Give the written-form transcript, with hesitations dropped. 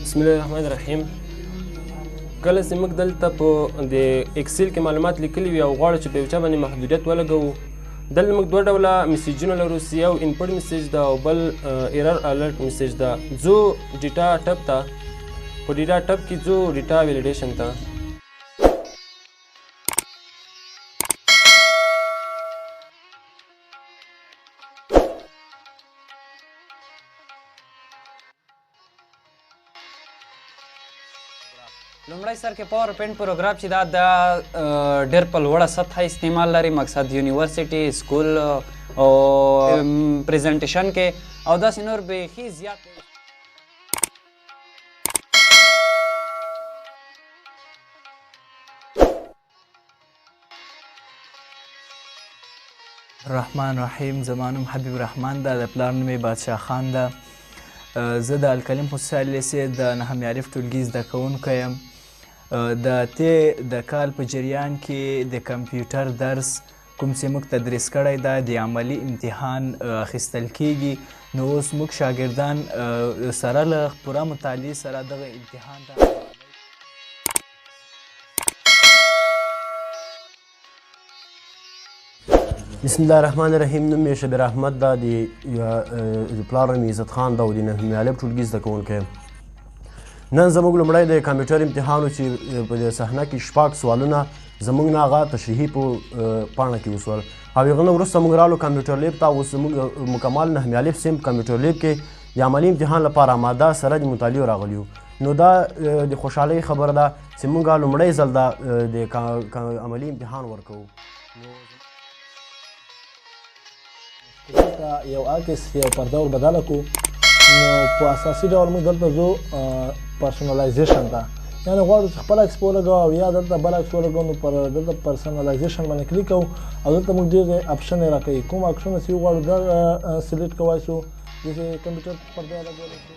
بسم الله الرحمن الرحیم. کله چې موږ دلته په د Excel کې معلومات لیکلي وي او غواړو چې په یو چا باندې محدودیت ولګوو، دلته موږ دوه ډوله message ونه لرو چې یو input message ده او بل error alert message ده. ځو data tab ته، په data tab کې ځو data validation ته. لومړی سر کې PowerPoint پروګرام چې دا د ډېر په لوړه سطحه استعمال لري، مقصد university، school او presentation کې او داسې نور بیخي زیات. الرحمن الرحیم. زما نوم حبیب رحمان ده، د پلار نوم یې بادشاه خان ده. زه د الکلیم خصوصي لیسې د نهم الف ټولګي زده کوونکی یم. د تې د کال په جریان کې د کمپیوټر درس کوم چې موږ تدریس کړی ده، د عملي امتحان اخیستل کیږي. نو اوس موږ شاګردان سره له پوره مطالعې سره دغه امتحان ته. بسم الله الرحمن الرحیم. نوم مې شبیر احمد ده، د پلار نوم عزت خان ده او د نهمې الف ټولګي زده کوونکی یم. نن زموږ لومړی د کمپیوټر امتحان و چې په دې صحنه کې شپږ سوالونه زموږ نه هغه تشریحي په پاڼه کې وسول او هغه نه وروسته موږ رالو کمپیوټر lab ته. اوس زموږ مکمل نهمې الف صنف کمپیوټر lab کې د عملي امتحان لپاره آماده سره د مطالعو راغلي یو. نو دا د خوشحالۍ خبره ده چې موږ لومړی ځل دا د عملي امتحان ورکوو. دلته یو عکس یو پرده ور بدله کو، نو په اساسي ډول موږ دلته ځو personalization ته، یعنې غواړو چې خپل عکس ولګوو او یا دلته بل عکس ولګوو. نو پر دلته personalization باندې کلیک کوو او دلته موږ ډېر option راکوي، کوم عکسونه چې وغواړو دا select کوی شو، داسې کمپیوټر پرده لګولی شو.